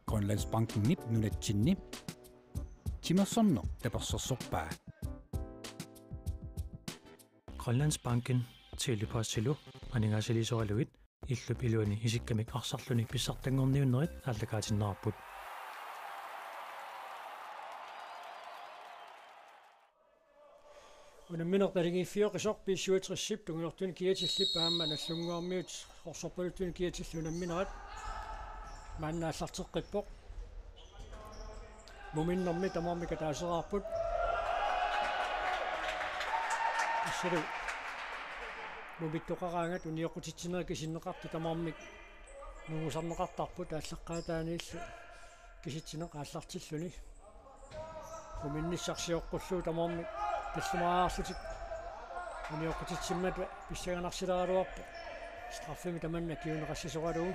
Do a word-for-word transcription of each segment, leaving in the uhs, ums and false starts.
Grønlandsbankenip nunatsinni timersorneq tapersersorpaa. Grønlandsbanken Tele-Postilu aningaasaliisoralugit illup iluani isikkamik arsarluni pissartanngorniunnerit aallakaatinneqarput. Unammineq naligiiffioqisoq B syvogtresip tungujortunik kiatillip aamma Nagdlunguarmiut qorsorpaluttuni kiatillit unamminerat maanna aallarteqqippoq. Muminnermi tamarmik ataaseraarput. Tassalu mumittoqaraangat unioqqutitsinerit kisinneqartut tamarmik nungusarneqartarput aallaqqaataaniillu kisitsineq aallartilluni. Muminnissaq sioqqullugu tamarmik tallimariarlutik unioqqutitsimmata pissanganarsileraluarpoq. Straffemi tamanna kiuneqassisoralugu.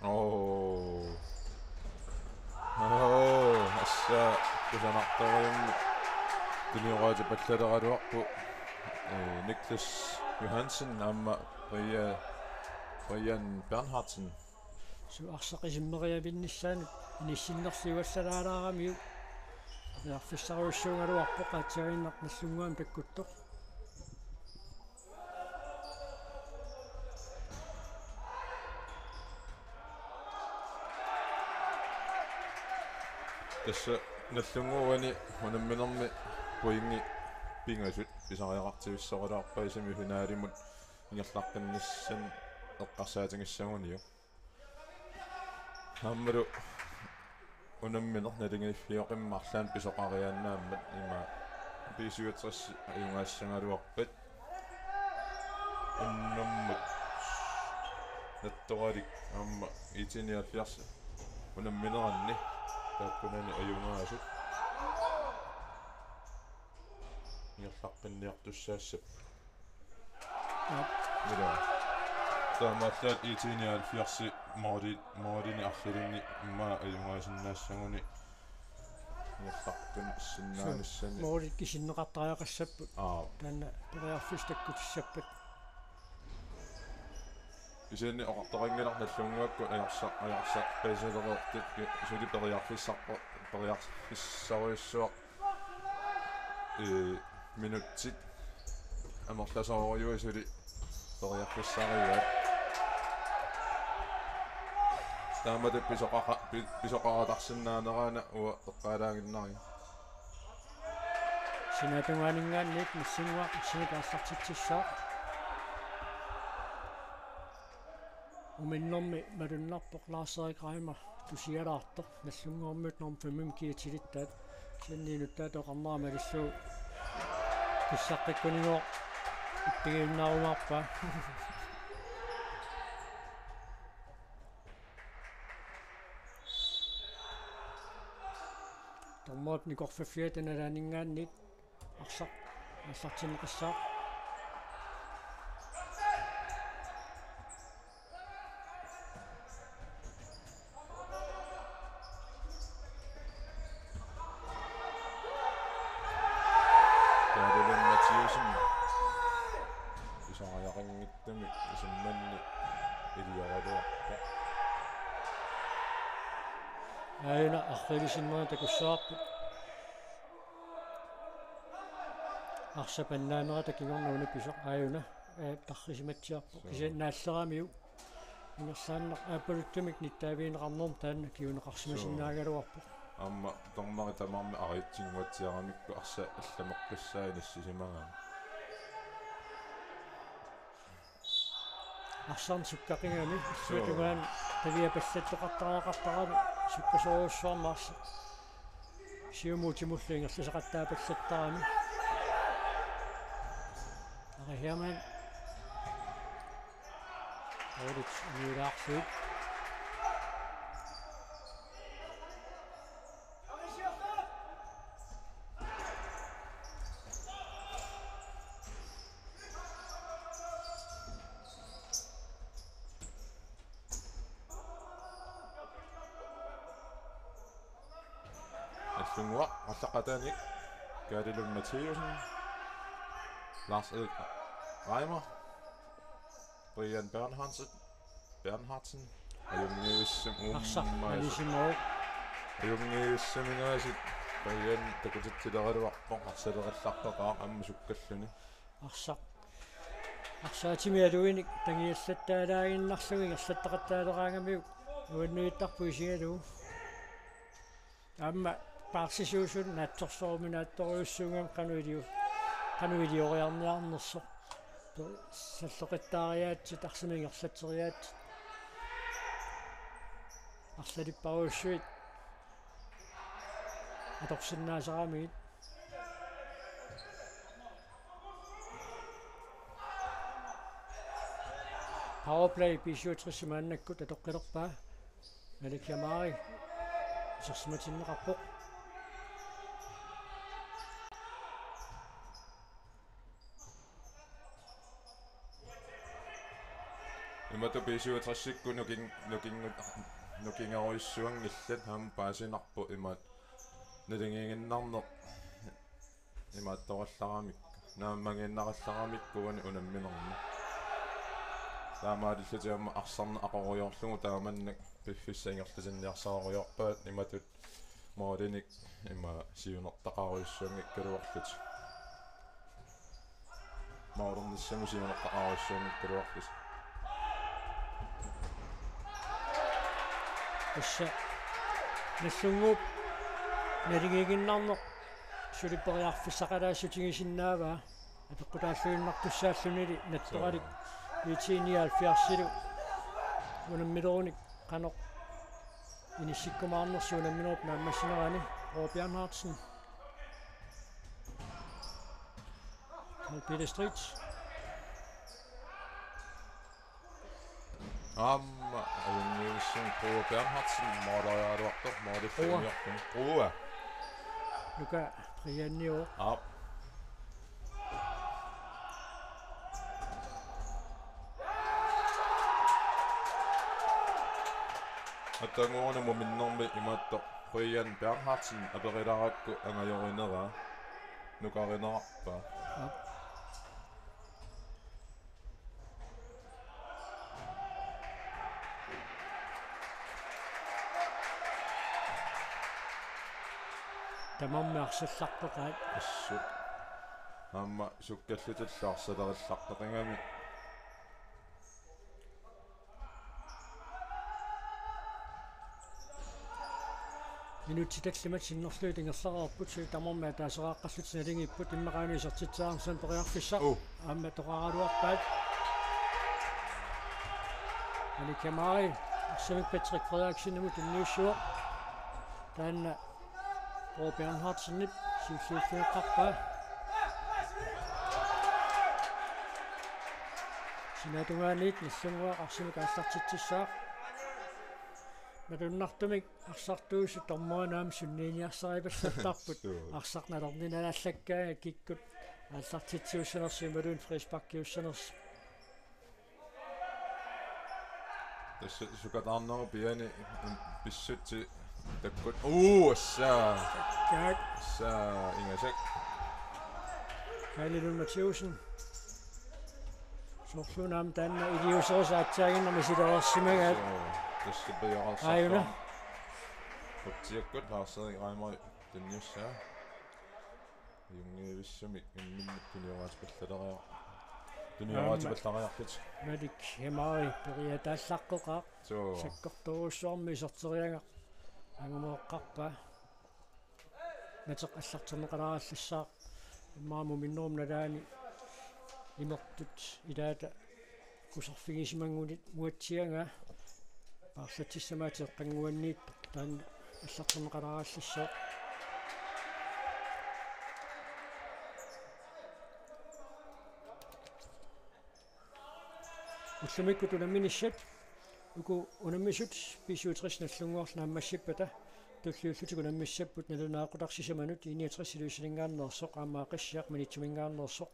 Oo. Oo, assa kusanartorujummik tunioraatipallaleqaluarpoq. Ee, Niklas Johansen aamma Brian, Brian Bernhardsen. Suu, arsaq isimmeriavinnissaanut inissinnerliuallalaaraangamiuk. Periarfissarujussuugaluarpoq qaatsiaginnaq Nagdlunguami takkuttoq. Tassa Nagdlunguani unamminermi pointit pingasut pisariaqartivissoraluarpaa semifinalimut ingerlaqqinnissaanut eqqarsaatigissaguniuk. Aammalu unammineq naligiiffioqimmat arlaannik pisoqariaannaammat ima B syvogtres ajugaassagaluarpat. Unnummut Nattoralik aamma IT nioghalvfjerds unammineranni taakkunani ajugaasut ingerlaqqinniartussaassapput. Aap. Ila. Taamaallaat IT nioghalvfjerds måli-, målinik arlalinnik immaqa ajugaasinnaassaguni ingerlaqqinnissinnaanissani. Suu, målit kisinneqartariaqassapput. Aap. Taanna periarfissaq takkutissappat. Kisianni oqartoqanngilaq Nagdlunguakkut ajorsaq, ajorsaq paasilereertut suli periarfissarpa-, periarfissarujussuaq. Ee, minutsit amerlasoorujussuit suli periarfissarigaat. Taamatut pisoqaqa-, pi-, pisoqaratarsinnaanerana uanga eqqaalaaginnarpunga. Sinaatungaaninngaanniit missinguaq sinit aallartitsissaaq. Uminnermi malunnarpoq Lars-Erik Reimer tusialaartoq Nagdlunguarmiut normu femmimi kiatilittaat. Kisianni inuttaata oqarnera malillugu kissaqqikkuninngaanniit ippigiinnaarumaarpaa. Dommerit nikorfaffiata nalaaninngaanniit arsaq aallartinneqassaaq. Kaalilan Mathiassen pisariaqanngitsumik isimmanni iliaraluarpoq. Aajuna arriilisinnera takussavarput. Arsap annaanerata kingorna una pisoq aajuna, ee, tarrisimatsiarpoq. Suu. Kisianni naalleramiuk ingerlaannaq aappaluttumik nittaavigineqarnermut taanna kiuneqarsimasinnaagaluarpoq. Suu. Aamma dommerit tamarmik ariitsunnguatsiaramikku arsaq allameqqissaaq inissisimagaanni. Arsarneq sukkaqigami, suu, illuatungaani qiviapallattoqartariaqartarami sukkasoorujussuarmik arsaq. Siumuutimullu ingerlasaqattaapallattarami. Ari Hermann. Aulits uniulaarlugu. Nagdlunguaq aallaqqaataaniit Kaalilan Mathiassen, Lars-Erik Reimer, Brian Bernhardsen, Bernhardsen. Ajunngivissam-, arsaq, uummaasut. Anisimavoq. Ajunngivissaminngaanniit Brian takutitsileraluarpoq, arsalerallarpaqaaq aamma sukkalluni. Arsaq. Arsaatimi aluinik tangiallattaalaaginnarlugu ingerlattaqattaaleraangamiuk nuannuittarpoq isigalugu. Aamma paarsisuusunut naatsorsoruminaatsorujussuugami qanoq ilio-, qanoq ilioriarniarnersoq. Salloqittaariaatsit, arsamik ingerlatseriaatsit. Arsalipparujussuit atorsinnaasaramigit. Powerplay B syvogtres maannakkut atoqqilerpaa. Malik Jamari isersimatinneqarpoq. Imatut B syvogtresikkut nukin-, nukingut-, nukingarujussuanngillat, aamma paasinarpoq imaattoq naligiiginnarneq imaattoqallaramik, naammagiinnaqallaramikku uani unamminermi. Taamaalillutik aamma arsarneq aqorujoorlugu taamannak piffissap ingerlatinniarsariarpaat, imatut målinik ima siunertaqarujussuanngikkaluarlutik. Målernissamut siunertaqarujussuanngikkaluarlutik. Tassa Nagdlunguup naligiiginnarneq suli periarfissaqalaassutigisinnaavaa. Apeqqutaalluinnartussaallunili nattoralik I T nioghalvfjerdsilu unammilerunik qanoq inissikkumaarnersoq unamminerup naammassinerani. Roar Bernhardsen. Carl Peter Street. Aamma ajunngivissumik Roar Bernhardsen måleriaraluartoq, målip Roar. Iuniorpun. Roar. Nuka Brianniu. Aap. Attaveqarnermut minnermi imaattoq Brian Bernhardsen aperilaarakku angajorineraa, nukarinerarpaa. Aap. Tamarmik arsallartoqaat. Assut. Aamma sukkallutillu arsalerallartoqigami. Minutsit tallimat sinnerlugit ingerlareerput, suli tamarmik ataasiaqqallutik naligiipput, immaqa aamma isertitseriarnersoq periarfissaq. Oh. Aamma toqaraluarpaat. Malik Jamari, arsamik Patrick Frederiksenimut tunniussivoq. Taanna Roar Bernhardsenip siulliulluinnarpaa. Sinaatungaaniit Nagdlunguaq arsamik aallartitsissaaq. Malunnartumik arsartuusut dommerinut aamma sunniiniarsaripallattarput. Suu. Arsaq nalorninalaallakkaangat kikkut aallartitsiussanersoq imaluunniit frisparkiussanersoq. Tassa sukataarnerup piani pissutsit takkut. Uu, assa. Kaak. Assa, ingasak. Kaali Lund Mathæussen. Soorluuna aamma taanna iliuuserisaatsiaginnami siloorsimagaat. Suu, tassa piareersarluarpoq. Aajuna. Qutsiakkut Lars-Erik Reimer tunniussaa. Ajunngivissumik imminnut tunioraatipallariar-, tunioraatipallariarlutik. Aamma Malik Jamari periataallaqqoqaaq. Suu. Sakkortoorujussuarmik iserteriagaq angumeeqqarpaa. Nateq allarterneqalaarallassaaq. Immaqa muminnerup nalaani imertut ilaata kusarfigisimanngunit muatsiagaa. Paarlatsissamaattoq eqqannguanniit taanna allarterneqalaarallassaaq. Ullumikkut unamminissat, uku unammisut B syvogtres Nagdlunguarlu naammassippata, tulliullutik unammissapput nalunaaqutaq sisamanut I niogtres Ilulissaninngaanneersoq, aamma Aqissiaq Maniitsuminngaanneersoq.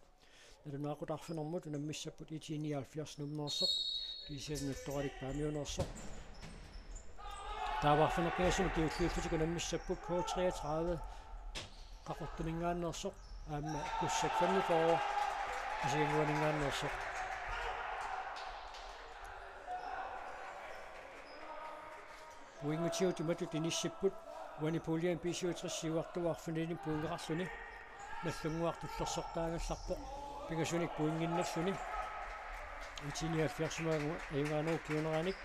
Nalunaaqutaq arfineq-marlunut unammissapput I T nioghalvfjerds Nuummeersoq, G S F Nattoralik Paamiuneersoq. Taava arfineq-pingasunut tulliullutik unammissapput K treogtredive Qaqortuminngaanneersoq, aamma Kussak femogfyrre Aasiannguaninngaanneersoq. Pointigut imatut inissipput, uani puljemi B syvogtres siuartuup arfinilinni pointeqarluni. Nagdlunguaq tullersortaagallarpoq pingasunik pointinnalluni. IT nioghalvfjerdsimaannguaq ajugaanerup kinguneranik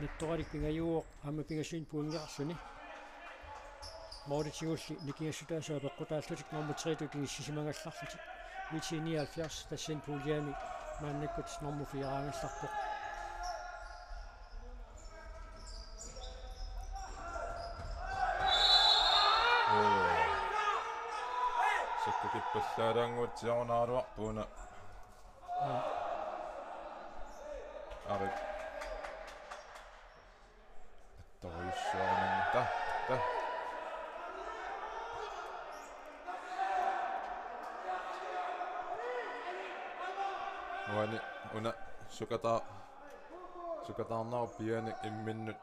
Nattoralik pingajuuvoq aamma pingasunik pointeqarluni. Målitigulli nikingassutaasut apeqqutaallutik nummer tre-tut inissisimagallarlutik. IT nioghalvfjerds tassani puljemi maannakkut nummer fire-gallarpoq. Sakka kippallaalaannguatsiarunaraluarpoq una. Arit. Torujussuarnanga. Ta, ta. Uani, una, sukata-, sukataarnerup pianik imminnut.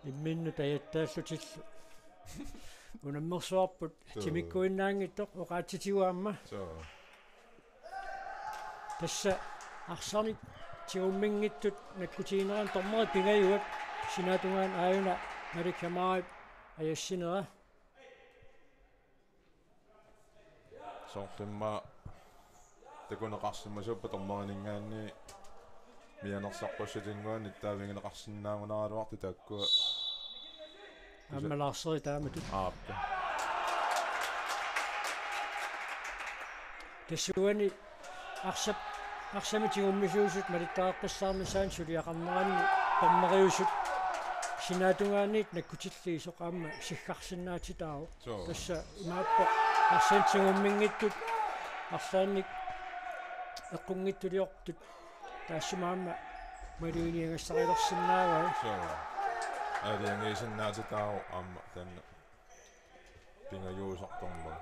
Imminnut ajattaallutillu. Unammersuarput. Suu. Timikkuinnaanngitsoq oqaatsitigut aamma. Suu. Tassa arsanik tigumminngitsut nakkutiginerani dommerit pingajuat, sinaatungaani aajuna Malik Hamarip ajassinera. Soorlu immaqa takuneqarsimasuuppat dommerininngaanniit mianersoqqussutinngua nittaavigineqarsinnaagunaraluartut taakkua. Aamma Lars-Erik taamatut. Aap. Tassuani arsap, arsamik tigummisuusut malittarisaarnissaanut suliaqarneranni dommeriusut sinaatungaaniit nakkutilliisoq aamma siggarsinnaatitaavoq. Suu. Tassa imaappoq arsamik tigumminngitsut arlaannik eqqunngitsuliortut taassuma aamma maluginiagassarilersinnaavai. Suu. Aalajangiisinnaatitaavoq aamma taanna pingajuusartormat.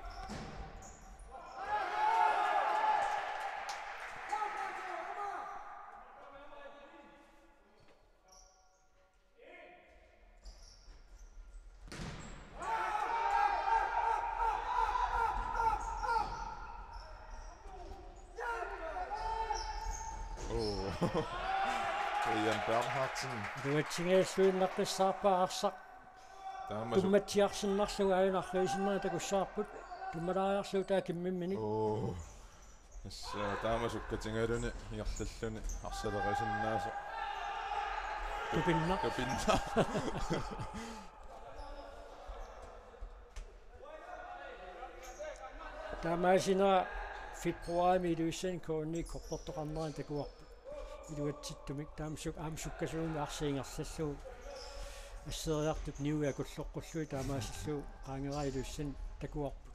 Oo. Brian Bernhardsen. Iluatsinngilluinnaqqissaarpaa arsaq. Taama su- Tummatsiarsinnarlugu aajuna arriisinnera takussavarput. Tummalaariarlugu taava kimmimminik. Oo. Tassa taama sukkatigaluni ingerlalluni arsalerisinnaasoq. Tupinnaq. Tupinnaq. Taamaasinera februarimi Ilulissani K N I-p koppertoqarnerani takuarput. Iluatsittumik taama suk-, aamma sukkasuumik arsaq ingerlallugu. Asseriartup niui akulloqqullugit taamaasillugu qaangeraa Ilulissani takuarput.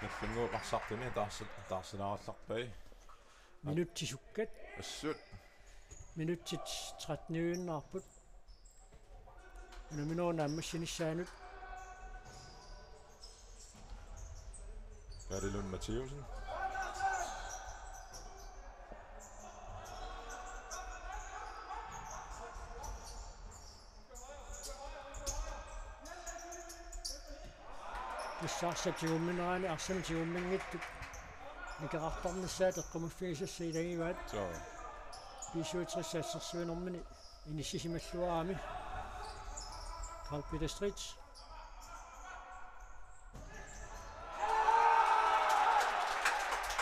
Nagdlunguup arsartuni taarsi-, taarsilaarallarpai. Minutsit sukkat. Assut. Minutsit tretten-iuinnarput. Unamminerup naammassinissaanut. Kaali Lund Mathiussen. Tassa arsap tigumminerani arsamik tigumminngitsut nikerartarnissaat eqqumaffigisassat ilagivaat. Suu. B syvogtres assersuinermini inissisimalluarami. Carl Peter Street.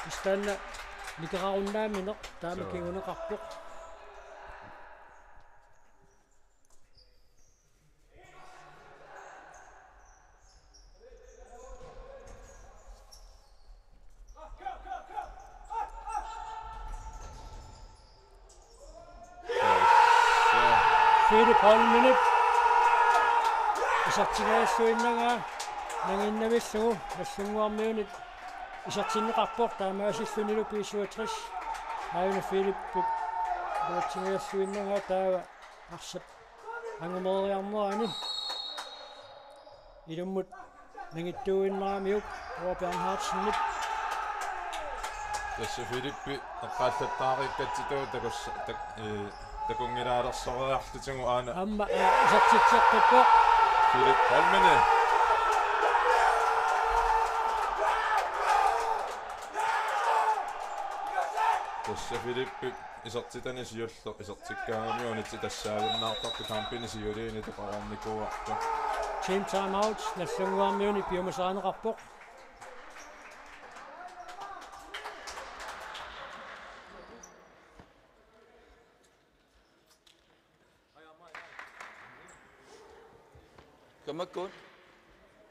Tassa taanna nikerarunnaamineq taama Suu. Kinguneqarpoq. Filip Holmenip isertingajalluinnagaa nanginnavillugu Nagdlunguarmiunit isertinneqarpoq taamaasillunilu B syvogtres. Aajuna Filipip isertingajalluinnagaa taava arsap angumeeriarnerani. Ilummut nangittuuinnaramiuk Roar Bernhardsenip. Tassa Filippi eqqaallattaariikkatsigu takus-, tak-, ee, takunngilaalersoreerlutigu aana. Aamma, ee, isertitseqqippoq. Filip Holmene. Tassa Filip isertitani siulleq isertikkaangamiuk unitsi tassaajunnaartartoq kampini siuliini toqoreernikuuartoq. Team timeout, Nagdlunguarmiuni piumasarineqarpoq. Kammakkut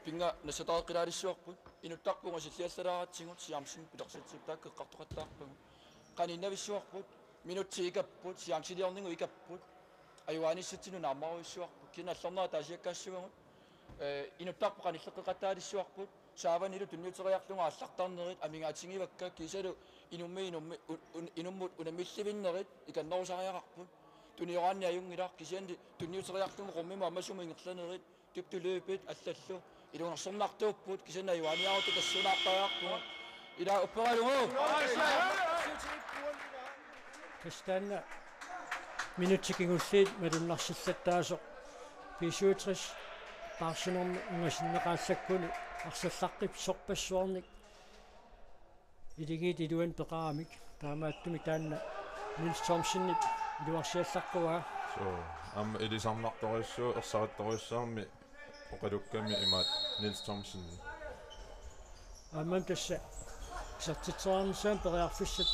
pinnga nassatareqqilaalissuarput, inuttarpunga silliallalaaratsigu Siamsen pilersitsivoq, taakku eqqartoqattaarpagut. Qaninnavissuarput, minutsit ikapput, siamsiliornigu ikapput, ajugaanissitsinnut naammarujussuarput, kisianni allornera taasiakkaassuagut, ee, inuttarput qanilleqqeqattaalissuarput, saavanilu tunniuteriarlugu aallartarnerit amigaatigivakka, kiisalu inummi-, inummi-, un-, un-, inummut unammillivinnerit ikannerusariaqarput. Tunioraanni ajunngilaq, kisianni tunniuteriarlugu qummimut ammasumut ingerlanerit, dybt i løbet allallu iluarsornartuupput, kisianni ajugaaniarutta tassuunaartariaqarpugut. Ila upperalugu. Tassa taanna minutsit kingulliit malunnarsillattaasoq B syvogtres paarsinermi ungasinneqaallakkuni arsallaqqippoq sorpassuarnik iligiit iluani peqaramik. Taamaattumik taanna Niels Thomsenip iluarsiallaqquaa. Suu, aamma ilisarnartorujussuuvoq, ersarittorujussuarmik oqalukkami imaattoq Niels Thomsen. Aamma tassa isertitseriarnissaanut periarfissat.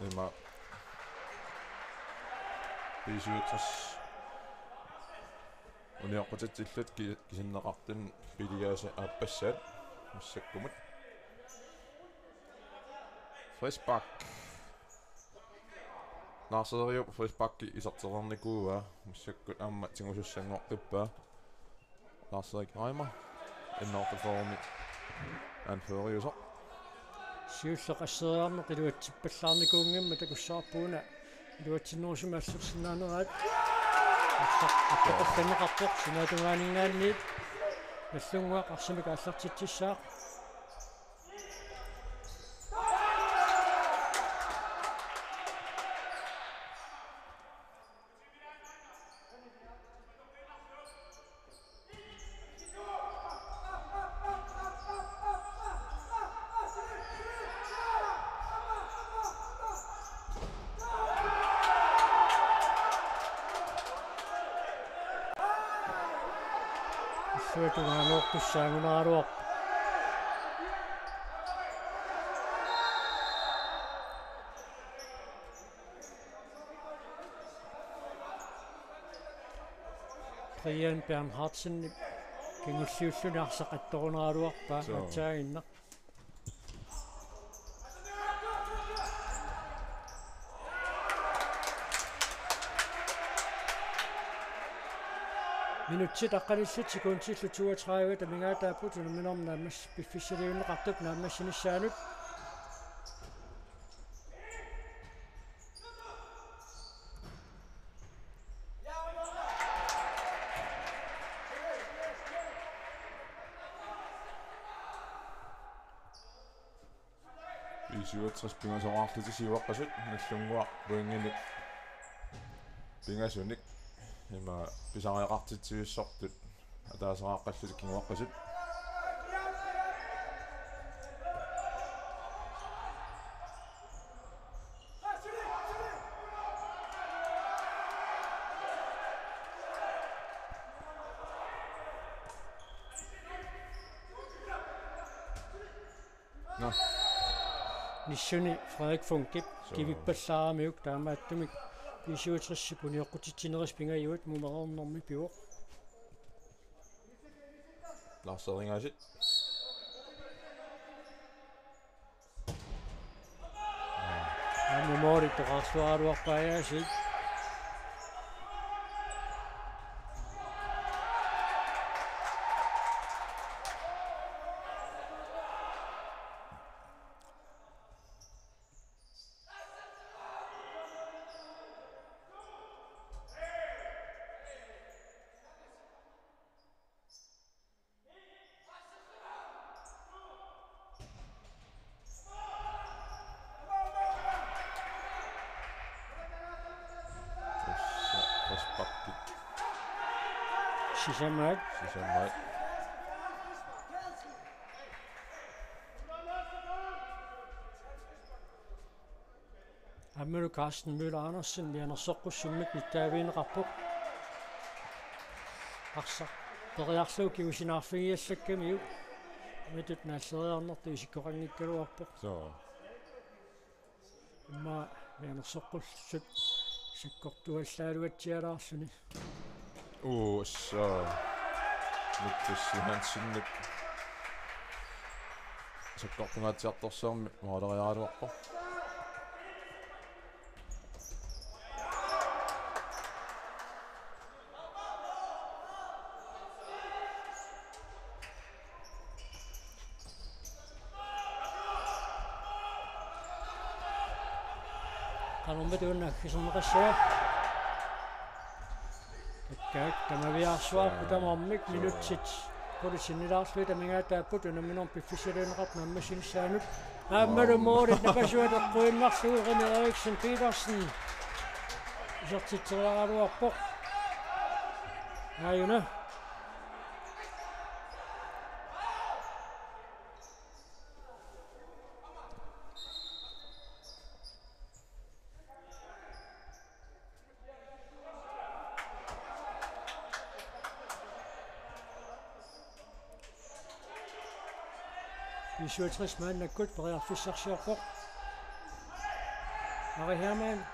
Ima B syvogtres unioqqutitsillutik ki-, kisinneqartut piliaasa aappassaat massakkumut. Frispark. Lars Erik frisparki isertereernikuuaa, massakkut aamma tigusussanngortuppaa. Lars Erik Reimer, N otteogfyrre-mi anføreriusoq. Siulleq asseriarneq iluatsippallaarnikuunngimmat takussavarput una iluatsinnerusumik assersinnaaneraat. Arsaq attoqartanneqarpoq sinaata tungaaninngaanniit. Nagdlunguaq arsamik aallartitsissaaq. Illuatungaanuortussaangunaraluarpoq. Brian Bernhardsen kingulliulluni arsaq attorunaraluarpaa. Suu. Atsaaginnaq. Minutsit aqqanillit sekundillu toogtredive amigaataapput, unamminermi naammassip piffissaliunneqartup naammassinissaanut. B syvogtres pingasoraarlutik siuaqqasut, Nagdlunguaq pointinik pingasunik ima pisariaqartitsivissortut ataaseqaqqallutik kinguaqqasut. Nå. Nissuni Frederik Funkip. Suu. Kivippallaaramiuk, taamaattumik B syvogtres-ip unioqqutitsinerisa pingajuat mumereernermi pivoq. Lars Erik Asit. Aamma måli toqqarsuaraluarpaa Asit. Sisamaat. Sisamaat. Aammalu Carsten Møller Andersen mianersoqqussummik nittaavigineqarpoq. Arsaq periarlugu kingusinaarfigiallakkamiuk. Imatut naalleriarnertut isikkoqanngikkaluarpoq. Soo. Immaqa mianersoqqullutik sakkortuallaaluatsialaarluni. Uu, assa. Niklas Johansenip sakkortungaatsiartorsuarmik måleriaraluarpoq. Qanormita una aggiserneqassaaq. Takkaak tamaviaarsuarput tamarmik minutsit qulit sinnilaarlugit amigaataapput unamminermut piffissaliunneqartut naammassinissaannut. Aammalu målit napasuat eqquinnarlugu René Eriksen Petersen isertitseriaraluarpoq. Aajuna. B syvogtres maannakkut periarfissarsiorpoq. Ari Hermann.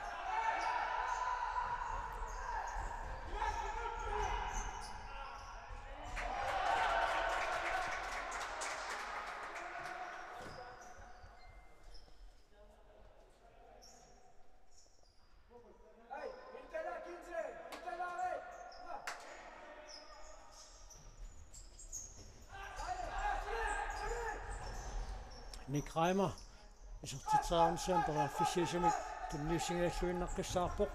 Nick Reimer isertitseriarnissaanut periarfissiisumik tunniussigalugit innaqqissaarpoq.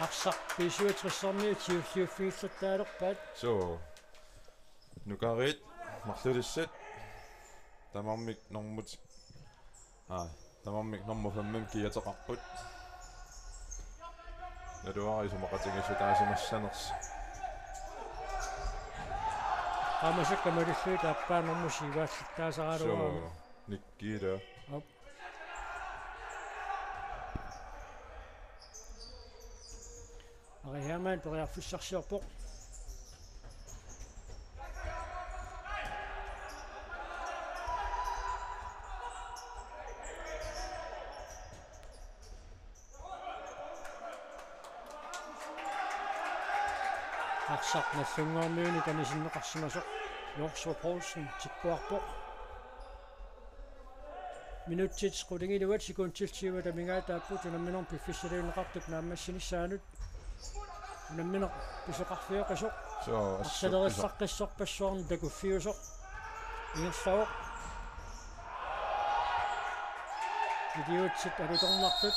Arsaq B syvogtres-ermiut siulliuffigillattaalerpaat. Soo. Nukaariit marlulissat. Tamarmik normut. Aa, tamarmik normu femmimik kiateqarput. Naluara isumaqatigiissutaasimassanersoq. Qaamasakka malillugit aappaa normu syv-aallattaasaraluarami. Soo, Nick Gitter. Op. Ari Hermann periarfissarsiorpoq. Arsaq Nagdlunguarmiunit anisinneqarsimasoq Joshua Poulsen tikkuarpoq. Minutsit qulingiluat sekundit tyve amigaataapput unamminermut piffissaliunneqartut naammassinissaannut. Unammineq pisoqarfioqisoq. Soo, assut pisoq. Arsalerisaqqissorpassuarnik takuffiusoq. Ingerlavoq. Iliuutsit alutornartut.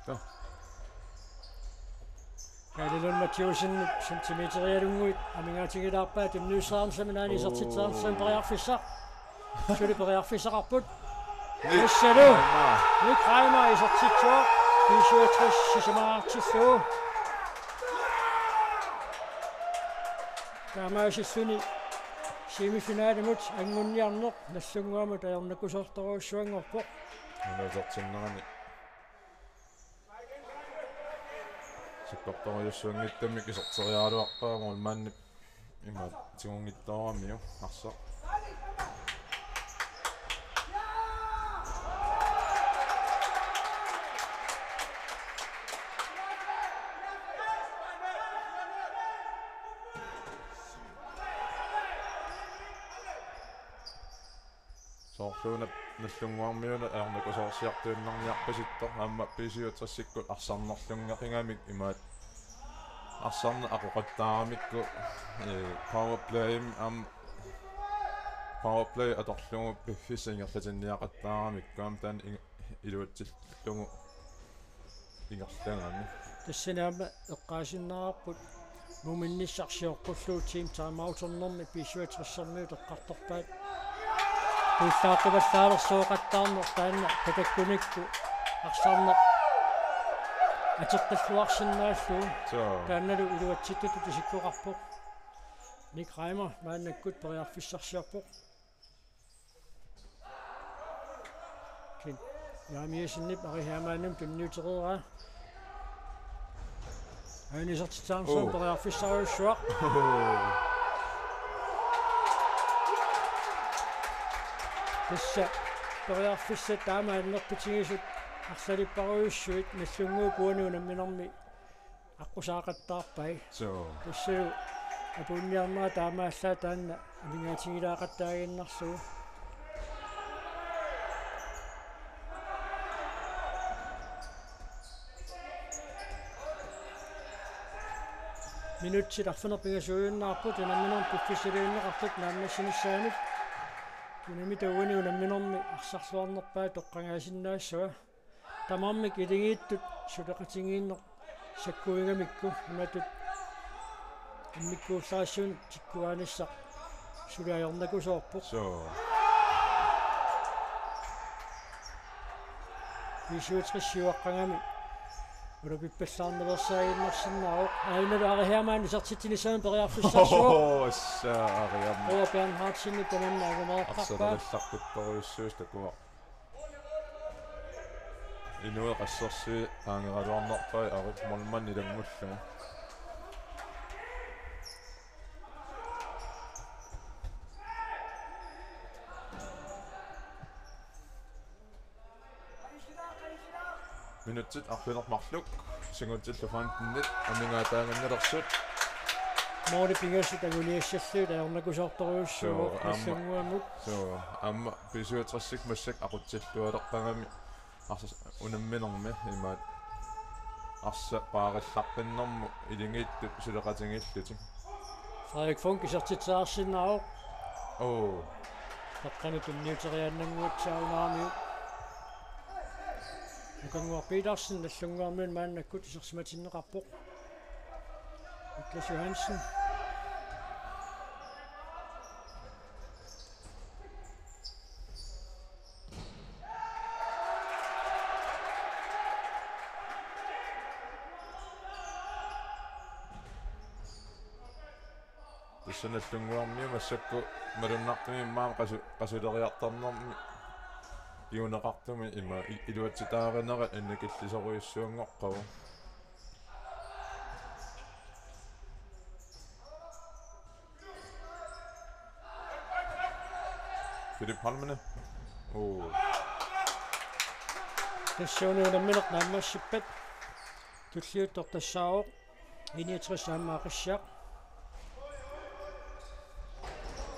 Nå. Kaali Lund Mathiussen centimeterialunnguit amigaatigilaarpaa tunniusseriarnissamut aani isertitseriarnissamut periarfissaq. Suli periarfissaqarput. Nick Reimer. Nick Reimer isertitsivoq. B syvogtres sisamaraartillugu. Taamaasilluni semifinalimut angunniarneq Nagdlunguamut ajornakusoortorujussuanngorpoq. Nunatsinnerani. Sakkortorujussuanngitsumik iserteriaraluarpaa målmandip ima tigunngitsooramiuk arsaq. Soorluuna Nagdlunguarmiunut ajornakusoorsiartuinnarniarpasittoq aamma B syvogtresikkut arsarnerlunngeqigamik imaat. Arsarneq aqoqattaaramikku, eh, powerplay aamma powerplay atorlugu piffissaq ingerlatinniaqattaaramikku aamma taanna ing-, iluatsillugu ingerlagami. Tassani aamma eqqaasinnaavarput Nuumminnissaq sioqqullugu team timeouternermi B syvogtres-ermiut eqqartorpaat. Puullaaqqivallaalersuoqattaarneq taanna takakkunikku arsarneq ateqqilluarsinnaallugu. Suu. Taannalu iluatsittutut isikkoqarpoq. Nick Reimer maannakkut periarfissarsiorpoq. Ken Jeremiassenip Ari Hermannimut tunniutereeraa. Aani isertitseqarnersoq. Oh. Periarfissarujussuaq. Tassa periarfissat taama annertutigisut arsalipparujussuit Nagdlunguup uani unamminermi aqqusaaqattaarpai. Suu. Tassalu apuunniarnera taamaallaat taanna amigaatigilaaqattaaginnarlugu. Minutsit arfineq-pingasuujunnaapput unamminermi piffissaliunneqartut naammassinissaanut. Unamminermi uani unamminermi arsarluarnerpaaq toqqagaasinnaassaaq. Tamarmik iligiittut suleqatigiinneq sakkuigamikku imatut immikkuullarissumik tikkuaanissaq suli ajornakusoorpoq. Suu. B syvogtres siuaqqagami ulapippallaarnaveersaaginnarsinnaavoq. Aajuna Ari Hermann isertitsinissamut periarfissarsuaq. Oho, assa Ari Hermann. Roar Bernhardsen tamanna angumereqqarpaa. Arsalerallarputtorujussuusoq takuarpaa. Inuit qassersui qaangeraluarnerpai Arik Molman ilanngullugu. Minutsit arfineq-marluk, sekundillu femtenit amigaataaginnalersut. Måli pingasut anguniassallugit ajornakusoortorujussuuvoq. Suu, aamma. Nagdlunguamut. Suu, aamma B syvogtres-ikkut massakkut aqutsillualerpagami arsaq unamminermi imaattoq arsaq paarillaqqinnermut iligiittut suleqatigiillutik. Frederik Funch isertitseqarsinnaavoq. Oo. Taqqani tunniuteriaannannguatsiarunaramiuk. Nukannguaq Petersen Nagdlunguarmiunut maannakkut isersimatinneqarpoq. Niklas Johansen. Tassa Nagdlunguarmiut massakkut malunnartumik immaqa qasu-, qasuleriartornermi kinguneqartumik ima i-, iluatsitaarinerat annikillisorujussuanngoqqavoq. Philip Holmene. Oo. Tassuuna unammineq naammassippat tulliuttoq tassaavoq I niogtres aamma Aqissiaq.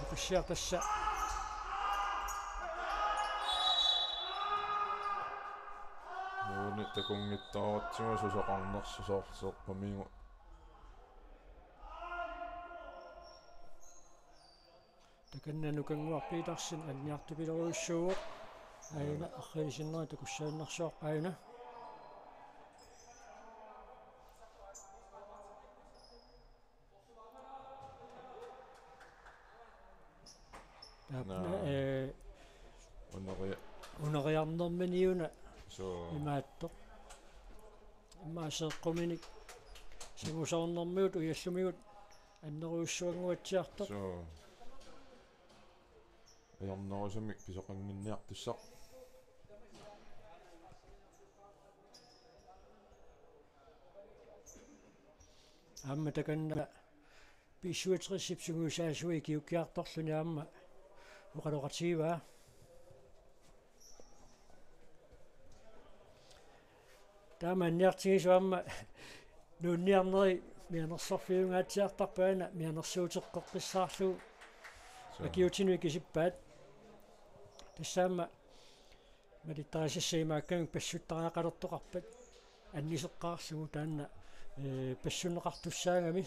Aqissiaq tassa. Uani takunngitsoorsimavoq susoqarnersoq soorlu seeqqamigut. Takanna Nukannguaq Petersen anniartupilorujussuuvoq. Aajuna arriilisinnera takussaannarsuaq aajuna. Taanna, naa, ee, uneria-, uneriarnerminiuna. Suu. Imaattoq. Immaqa seeqquminik sangusoornermigut ujallumigut annerujussuannguatsiartoq. Suu. Ajornerusumik pisoqannginniartussaq. Aamma takanna B syvogtres-ip sungiusaasui ikiuukkiartorluni aamma oqaloqatigivaa. Taama anniartigisoq aamma nuunniarneri mianersorfiungaatsiartarput aana mianersuuteqqeqqissaarlugu. Suu. Akiuutinut ikisippaat. Tassa aamma malittarisassat imaakkamik passuttariaqalertoqarpat anniseqqaarlugu taanna Ee, passunneqartussaagami.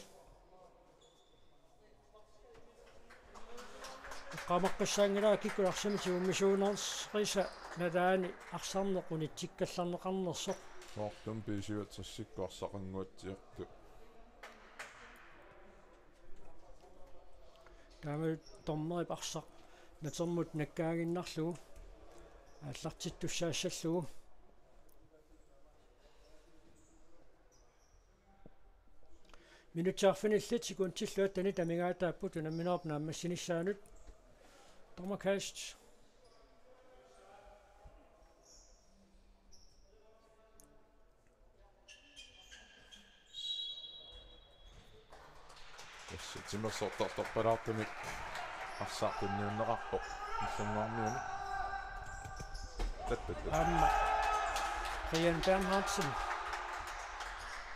Eqqaamaqqissaanngilara kikkut arsamik tigummisuunerisa nalaani arsarneq unitsikkallarneqarnersoq. Soorlumi B syvogtresikkut arsaqannguatsiartut. Taama dommerip arsaq natermut nakkaaginnarlugu aallartittussaassallugu. Minutsit arfinillit sekundillu atteni amigaataapput unamminerup naammassinissaanut. Dommerkast. Tassa timersortartorpalaartumik arsaq tunniunneqarpoq. Ilannguarmiuni. Tattattat. Aamma Brian Bernhardsen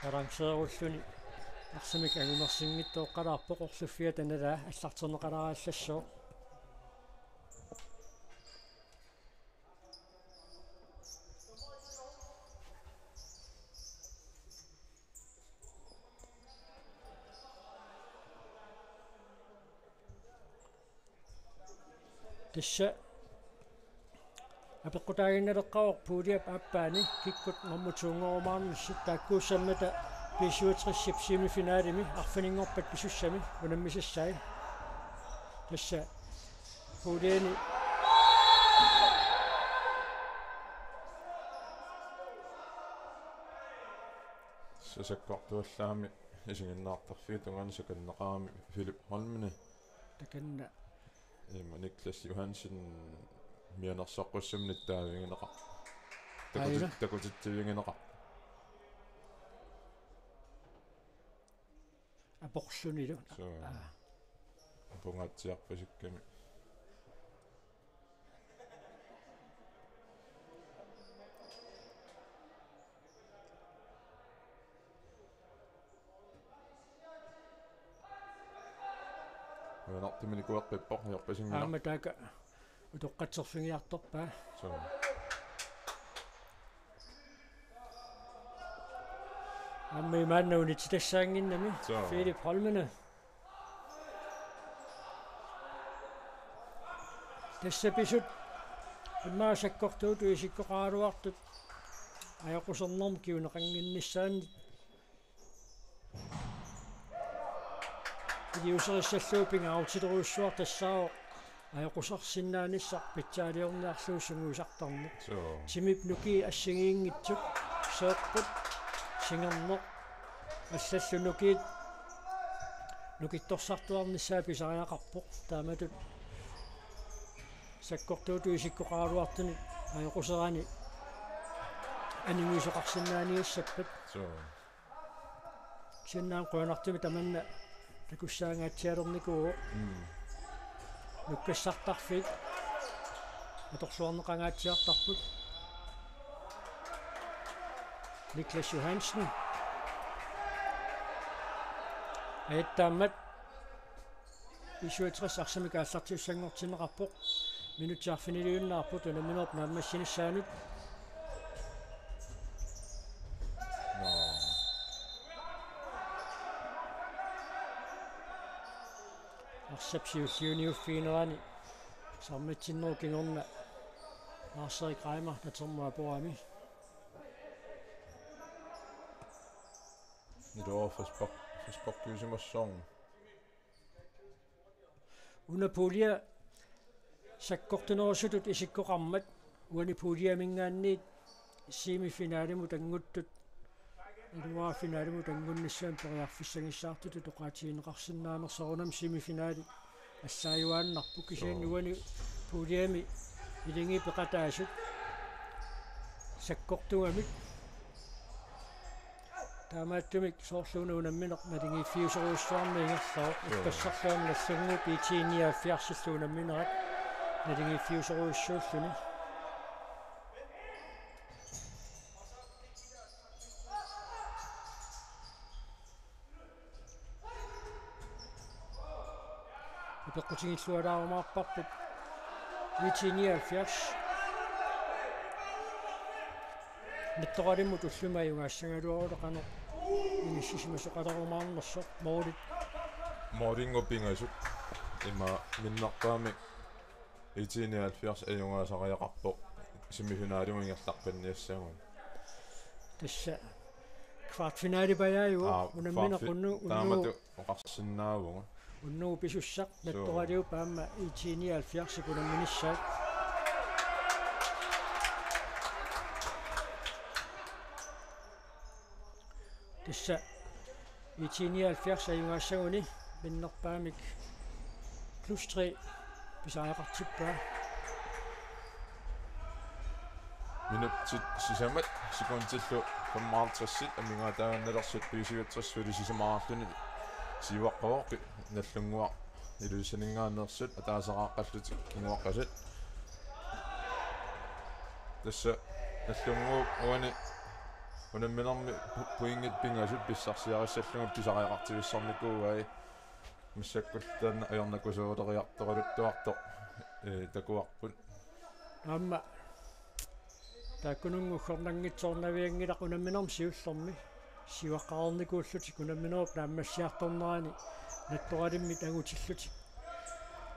arangseerulluni arsamik angumersinngitsoorpalaarpoq, orluffiata nalaa allarterneqalaarallassaaq. Tassa apeqqutaaginnaleqqaarpoq puuliap aappaani kikkut normu to-nngormaarnissat, taakkuussammata B syvogtresip semifinalimi arfininngorpat pisussami unammisassai. Tassa puuliani sakkortuallaammi isiginnaartarfiup tungaanut sakanneqarami Philip Holmene. Takanna. Ima Niklas Johansen mianersoqqussamut nittaavigineqarpoq. Aina. Takutit-, takutitsivigineqarpoq. Aporlunilu. Suu. Aa. Apungaatsiarpasikkami. Uanartumik nikueqqippoq ajorpasinngilaq. Aamma taakku utoqqatserfigiartorpaa. Suu. Aamma imaannauni titassaanginnami. Suu. Philip Holmene. Tassa pisut immaqa sakkortuutut isikkoqaraluartut ajoqusernermik kinguneqannginnissaannik iliuuserissallugu pingaarutilerujussuaq tassaavoq ajoqusersinnaanissaq pitsaaliorniarlugu sungiusartarneq. Suu. Timip nukiit assigiinngitsut, seeqqut, singerneq, allallu nukiit nukittorsartuarnissaat pisariaqarpoq. Taamatut sakkortuutut isikkoqaraluartunik ajoquserani aniguisoqarsinnaaniassappat. Suu. Kisianni aamma qujanartumik tamanna takussaangaatsialernikuuvoq. Mm. Nukkassartarfiit atorluarneqangaatsiartarput. Niklas Johansen. Ajattaammat B syvogtres arsamik aallartissanngortinneqarpoq. Minutsit arfiniliunnaarput unamminerup naammassinissaanut. Naa. Arsap siulliuniuffiginerani saarmitsinnerup kingorna Lars-Erik Reimer natermut aporami. Iluarfaspak, frisparkiusimassaarmi. Una puulia sakkortunerusutut isikkoqarmat uani puuliaminngaanniit semifinalimut anguttut iluaa finalimut angunnissaanut periarfissagissaartutut oqaatigineqarsinnaanersoq, soorunami semifinali allaajuaannarpoq, kisianni Joo. uani puuliami ilingit peqataasut sakkortugamik. Taamaattumik soorlu una unammineq naligiiffiusorujussuarmik ingerlavoq. Joo. Ippassarluarmi Nagdlunguup I T nioghalvfjerdsillu unamminerat naligiiffiusorujussuulluni. Apeqqutigilluaraarumaarparput I T nioghalvfjerds. Mittoqalimmut ullumi ajugaassagaluarullu qanoq Inissisimasoqalerumaarnersoq, målit. Målinngooq pingasut. Ima minnerpaamik I T nioghalvfjerds ajugaasariaqarpoq semifinalimut ingerlaqqinniassagunik. Tassa kvartfinalipajaajuvoq. Aa, unammineq kvartfi-, unnu-, unnu-, taamatut oqarsinnaavugut. Unnugu pisussaq. Suu. Nattoraliup aamma I T nioghalvfjerdsip unamminissaat. Tassa I T nioghalvfjerds ajugaassaguni minnerpaamik plus tre pisariaqartippaa. Minutsit sisamat sekundillu femoghalvtredsit amigaataaginnalersoq B syvogtres suli sisamaqarluni siuaqqavoq. Nallunnguaq Ilulissaninngaanneersut ataasiaqqallutik kinguaqqasut. Tassa Nallunnguup uani unamminermi pu-, pointit pingasut pissarsiarissallugu pisariaqartivissarnikuuai. Massakkullu taanna ajornakusooruleriartoraluttuartoq, ee, takuarput. Aamma taakkununnga uggornanngitsoornavianngilaq unamminermi siullermi. Siuaqqareernikuullutik unamminerup naammassiartornerani nattoralimmik angutillutik.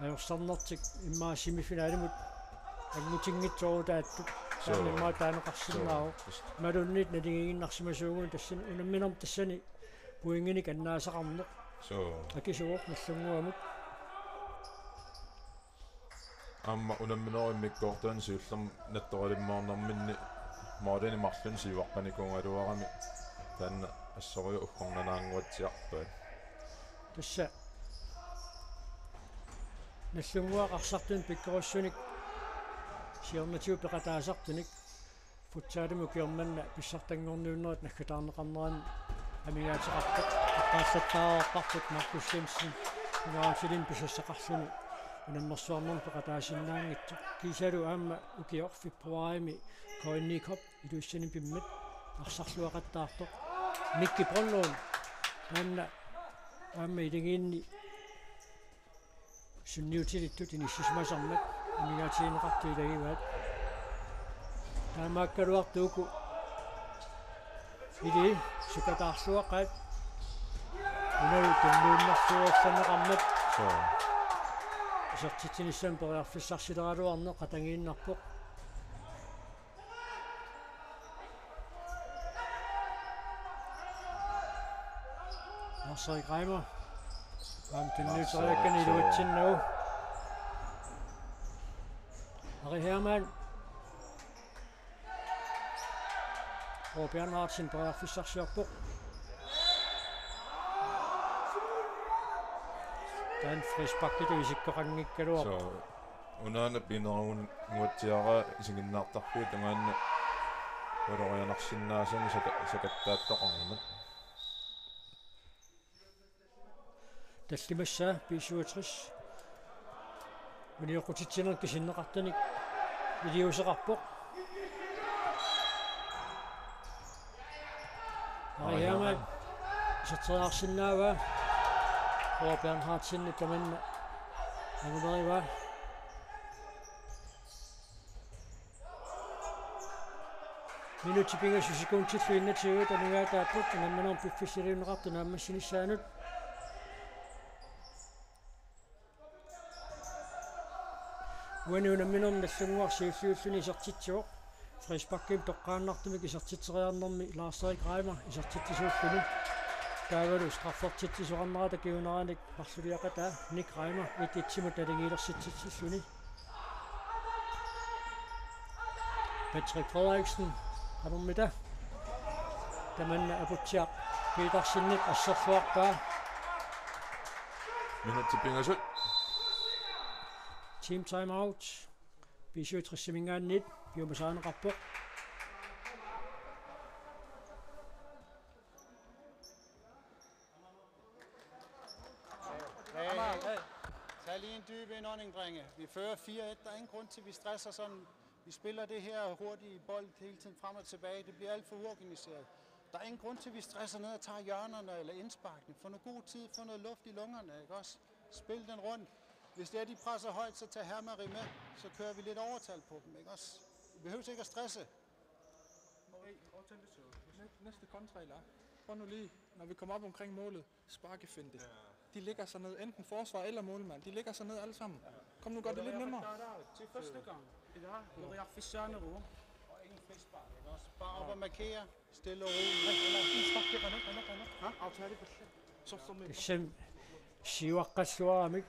Ajorsarnertik immaqa semifinalimut angutinngitsoorutaattut. Suu. Taanna immaqa taaneqarsinnaavoq. Suu. Imaluunniit naligiinnarsimasuugut tassani unamminermi tassani pointinik annaasaqarneq. Suu. Akisuuvoq Nallunnguamut. Aamma unamminerup immikkoortuani siullermi nattoralimmoornerminni målinik marlunnik siuaqqanikuugaluarami taanna assorujuk uggornanaannguatsiarpaat. Tassa Nallunnguaq arsartunik pikkorissumik siornatigut peqataasartunik futsalimi ukioq manna pissartanngorniunnerit naggataarneqarnerani amigaateqarpoq. Eqqaallattaarparput Markus Jensen, Inuaratsilinni pisassaqarluni unammersuarnermi peqataasinnaanngitsoq. Kiisalu aamma ukioq februarimi K N I Cup Ilulissani pimmat arsarluaqattaartoq. Mikki Brønlund, taanna aamma iligiinni sunniutilittut inissisimasarmat amigaatigineqartut ilagivaat. Taamaakkaluartoq uku ili sukataarluaqaat. Unalu tunniunnersuulerneqarmat. Suu. Isertitsinissamut periarfissarsileraluarneq qatanngiinnarpoq. Lars-Erik Reimer. Aamma tunniuteriakkani iluatsinnagu. Ari Hermann. Roar Bernhardsen periarfissarsiorpoq. Taanna frisparkitut isikkoqanngikkaluarpoq. Suu. Unaana pinerunnguatsiaraa isiginnaartarfiup tungaanut ulorianarsinnaasumik saka-, sakattaattoqarmat. Tallimassaa B syvogtres unioqqutitsinermik kisinneqartunik iliuuseqarpoq. Ariama iserteriarsinnaavaa. Roar Bernhardsen tamanna angumerivaa. Minutsit pingasut sekundillu enogtyve amigaataapput unamminermi piffissaliunneqartut naammassinissaannut. Uani unamminermi Nallunnguaq siulliulluni isertitsivoq. Frisparkimik toqqaannartumik isertitseriarnermi Lars-Erik Reimer isertitsisuulluni. Taavalu straffertitsisoqarnerata kinguneranik marluliaqataa Nick Reimer et et-imut naligiilersitsitsilluni. Patrick Frederiksen, qanormita. Tamanna Aputsiaq Petersenip asserluarpaa. Minutsit pingasut. Team timeout. B syvogtres-iminngaanniit piumasarineqarpoq. Hey, hey. Tag lige en dyb indånding, drenge. Vi fører fire et. Der er ingen grund til, at vi stresser sådan. Vi spiller det her hurtige bold hele tiden frem og tilbage. Det bliver alt for uorganiseret. Der er ingen grund til, at vi stresser ned og tager hjørnerne eller indsparkene. Få noget god tid, få noget luft i lungerne, ikke også? Spil den rundt. Hvis det er, de presser højt, så tag Hermari med. Så kører vi lidt overtal på dem, ikke også? Vi behøver ikke at stresse. Næste kontra, eller? Prøv nu lige, når vi kommer op omkring målet. Sparkefinte. De ligger sig ned. Enten forsvar eller målmand. De ligger sig ned alle sammen. Kom nu, gør det lidt nemmere. Første gang. Periarfissaaneruvoq. Bare op og markere. Stille og roligt. Tassa siuaqqalluaramik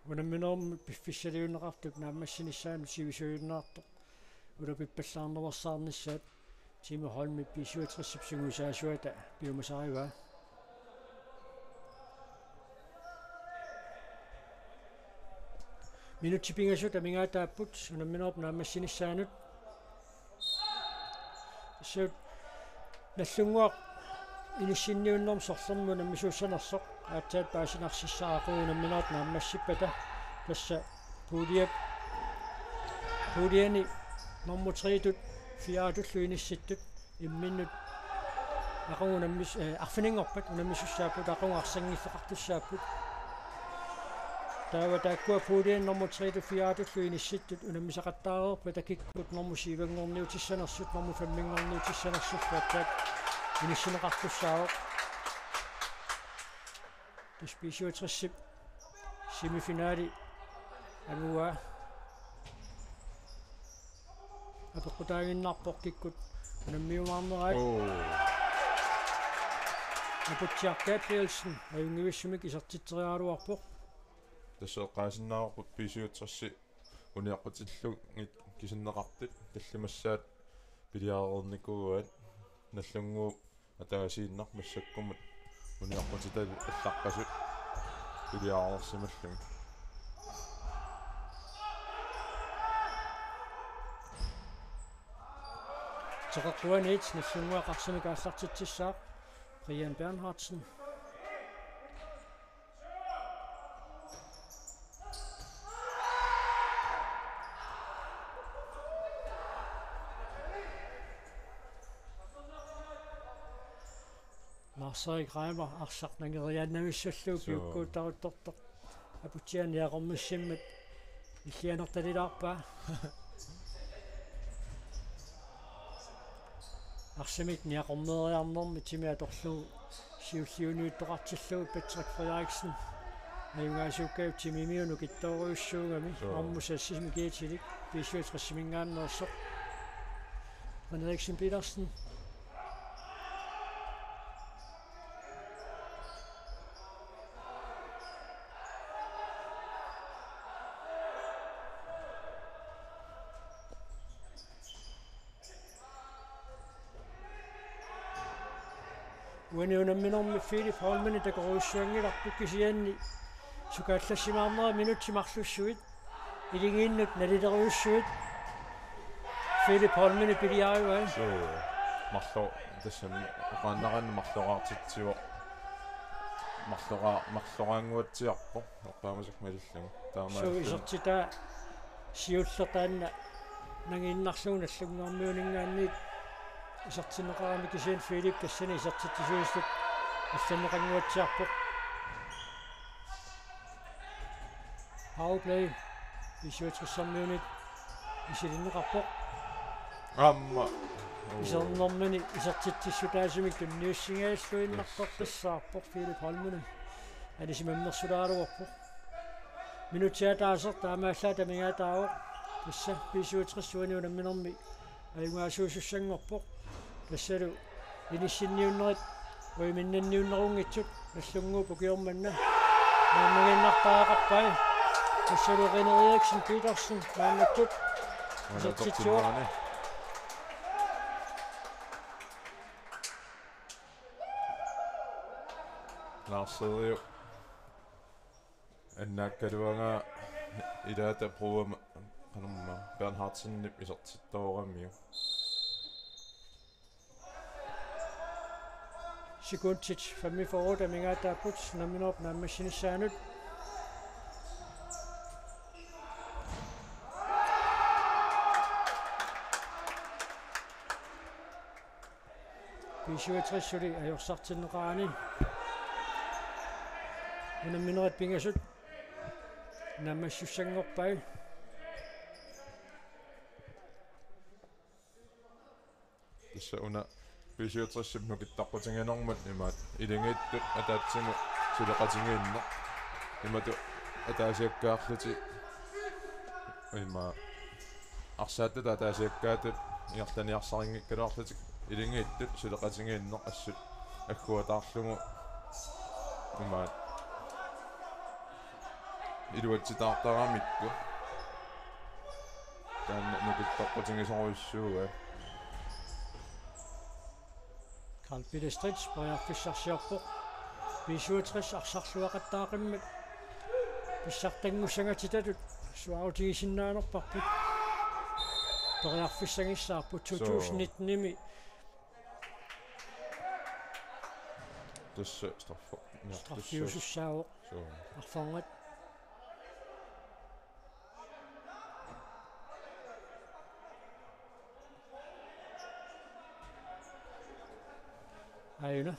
unamminermi piffissaliunneqartup naammassinissaanut sivisuujunnaartoq ulapippallaarnersaarnissaat Timo Holmip B syvogtresip sungiusaasuata piumasarivaa. Minutsit pingasut amigaataapput unamminerup naammassinissaanut. Tassuuna Nagdlunguaq inissinniunnermi sorlermi unammisuussanersoq aatsaat paasinarsissaaq aqagu unamminerup naammassippata. Tassa puljep, puljeni nummer tre-tut fire-tullu inissittut imminnut aqagu unammis-, eh, arfininngorpat unammisussaapput, aqagu arsanngilluaqartussaapput. Taava taakkua puljeni nummer tre-tut fire-tullu inissittut unammisaqattaareerpata kikkut nummer syv-nngorniutissanersut, nummer fem-nngorniutissanersut aatsaat inissinneqartussaavoq. Tassa B syvogtresip semifinali anguaa. Apeqqutaaginnarpoq kikkut unammiumaarneraat. Oo. Aputsiaq Gabrielsen ajunngivissumik isertitseriaraluarpoq. Tassa eqqaasinnaavarput B syvogtres uniaqqutillugit kisinneqartut tallimassaat piliareernikuuaat. Nagdlunguup ataasiinnaq massakkumut uniaqqutitavit allaqqasut piliareersimallugit. Teqeqquaniit Nagdlunguaq arsamik aallartitsissaaq Brian Bernhardsen. Lars-Erik Reimer arsaq nangeriaannavissallugu. Suu. Piukkuuttaruttortoq. Aputsiaq niaqormissimmat illianertalilaarpaa. Arsamik niaqormeeriarnermi timi atorlugu siulliuniuttoqartillugu Patrick Frederiksen. Ajugaasuukkajup timimiunut kittoorujussuugami. Suu. Armu sassimik kiitilik B syvogtres-iminngaanneersoq. Frederiksen Petersen. Uani unamminermi Philip Holmeni takorujussuanngilarput kisianni sukaallassimaarnera minutsit marlussuit iligiinnut nalilerujussuit Philip Holmeni piliarivaa. Suu, marlo-, tassami oqaannaraanni marloraartitsivoq. Marlora-, marloraannguatsiarpoq. Eqqaamasakka malillugu. Taamaalluni. Suu, isertitaa siulleq taanna nangiinnarlugu Nagdlunguarmiuninngaanniit isertinneqarami kisianni Philip tassani isertitsisuusutut allanneqannguatsiarpoq. Powerplay B syvogtres-ermiunit misilinneqarpoq. Aamma. Oo. Isernermini isertitsissutaasumik tunniussingaalluinnartorpassaarpoq Philip Holmeni. Anisimammersulaaruarpoq. Minutsit ataaseq taamaallaat amigaataavoq. Tassa B syvogtres uani unamminermi ajugaasuusussanngorpoq. Tassalu inissinniunnerit uiminnanniunnerunngitsut Nagdlunguup ukioq manna naammagiinnartariaqarpai. Tassalu René Eriksen Petersen maannakkut isertitsivoq. Lars-Eriup annaakkaluagaa ilaata Bruum, qanormaa, Bernhardsenip isertittooramiuk. Sekundit femogfyrre amigaataapput unamminerup naammassinissaanut. B syvogtres suli ajorsartinneqarani. Unamminerit pingasut naammassussanngorpai. Tassa una B syvogtresip nukittoqqutiginermut imaat iligiittut ataatsimut suleqatigiinneq. Imatut ataasiakkaarlutik imaat arsaattut ataasiakkaatut ingerlaniarsarinngikkaluarlutik iligiittut suleqatigiinneq assut agguataarlugu imaat iluatsitaartaramikku. Taanna nukittoqqutigisorujussuuvoq. Karl Peter Stritz periarfissarsiorpoq. B syvogtres arsarluaqattaaqimmat pissartanngussangatsitatut suaarutigisinnaanarparput. Periarfissagissaarput. Suu. To tusind nitten-imi Tassa straffe. Ja, tassa straffiusussaavoq. Suu. Arfangat. Aajuna.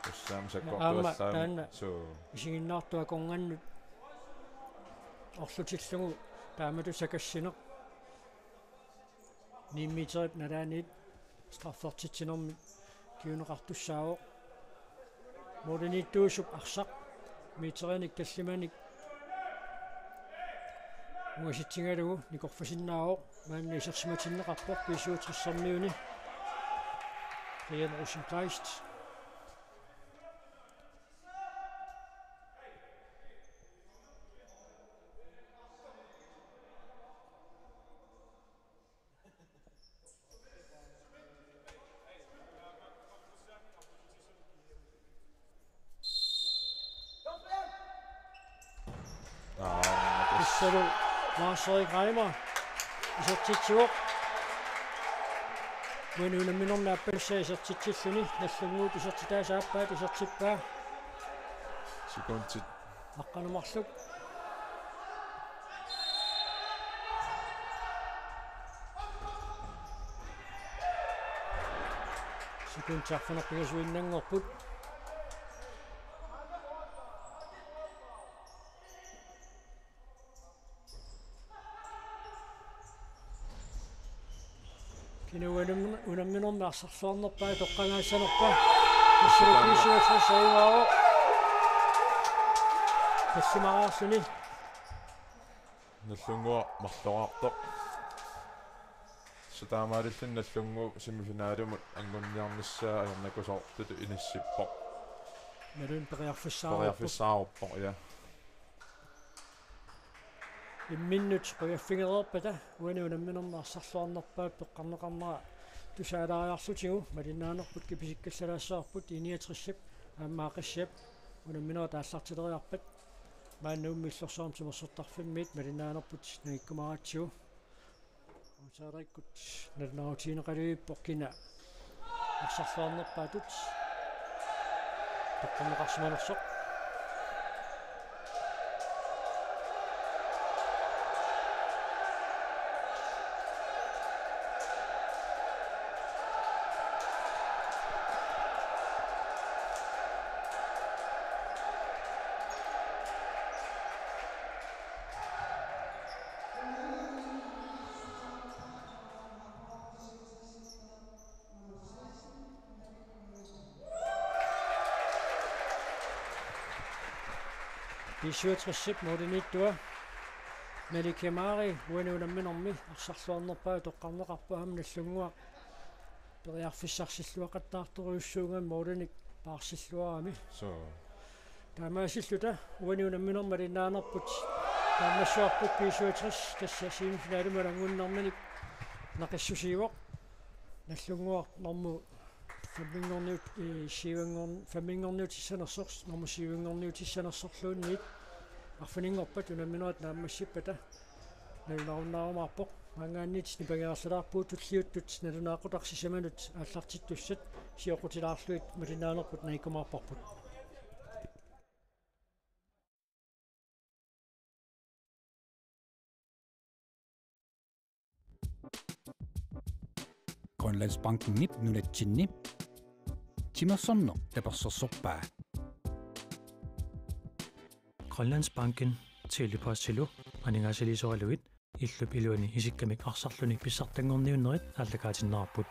Tassa aamma sakkortuallaammat. Aamma taanna. Suu. Isiginnaartoq akornannut orlutillugu taamatut sakassineq. Ni meterip nalaaniit straffertitsinermi kinguneqartussaavoq. Målimiittuusup arsaq meterinik tallimanik ungasitsigalugu nikorfasinnaavoq. Maanna isersimatinneqarpoq B syvogtres-ermiuni. Brian Rosenkleist. Aa, tassalu Lars-Erik Reimer isertitsivoq. Uani unamminermi aappassaa isertitsilluni, Nagdlunguup isertitaasa aappaat isertippaa. Sekundit. Aqqaneq-marluk. Sekundit arfineq-pingasuinnanngorput. Kina unammin-, unamminermi arsarluarnerpaat toqqagaassanerpa. Tassalu B syvogtres ajugaavoq. Tallimaraarluni. Nagdlunguaq marloraartoq. Tassa taamaalilluni Nagdlunguup semifinalimut anguniarnissaa ajornakusoortutut inissippoq. Imaluunniit periarfissaaruppoq. Periarfissaaruppoq, ja. Imminnut qujaffigereerpata uani unamminermi arsarluarnerpaat peqqarneqarnera tusaalaariarlutigu malinnaanerput kipisikkallalaassagaluarput I niogtresip aamma Aqissiap unamminerat aallartileriarpat. Maanna Nuummi Illorsuarmi timersortarfimmiit malinnaanerput nangikkumaaratsigu. Aatsaarikkut nalunaarutigineqalerpoq kina arsarluarnerpaatut toqqarneqarsimanersoq. B syvogtresip målimiittua Malik Kemari uani unamminermi arsarluarnerpaat toqqarneqarpoq, aamma Nagdlunguaq periarfissarsilluaqattaartorujussuugami målinik paarsilluarami. Suu. Taamaasilluta uani unamminermi malinnaanerput naammassivarput B syvogtres, tassa semifinalimut anguniarnerminik naqissusiivoq. Nagdlunguaq normu femminngorniut-, eh, syvinngorn-, femminngorniutissanersoq, normu syvinngorniutissanersorluunniit arfininngorpat unamminerat naammassippata nalunarunnaarumaapput. Maanngaanniit nipangereerlalaarpugut tulliuttut nalunaaqutaq sisamanut aallartittussat, sioqqutilaarlugit malinnaanerput nangikkumaarparput. Grønlandsbankenip nunatsinni timersorneq tapersersorpaa. Grønlandsbanken Tele-Postilu aningaasaliisoralugit illup iluani isikkamik arsarluni pissartanngorniunnerit aallakaatinneqarput.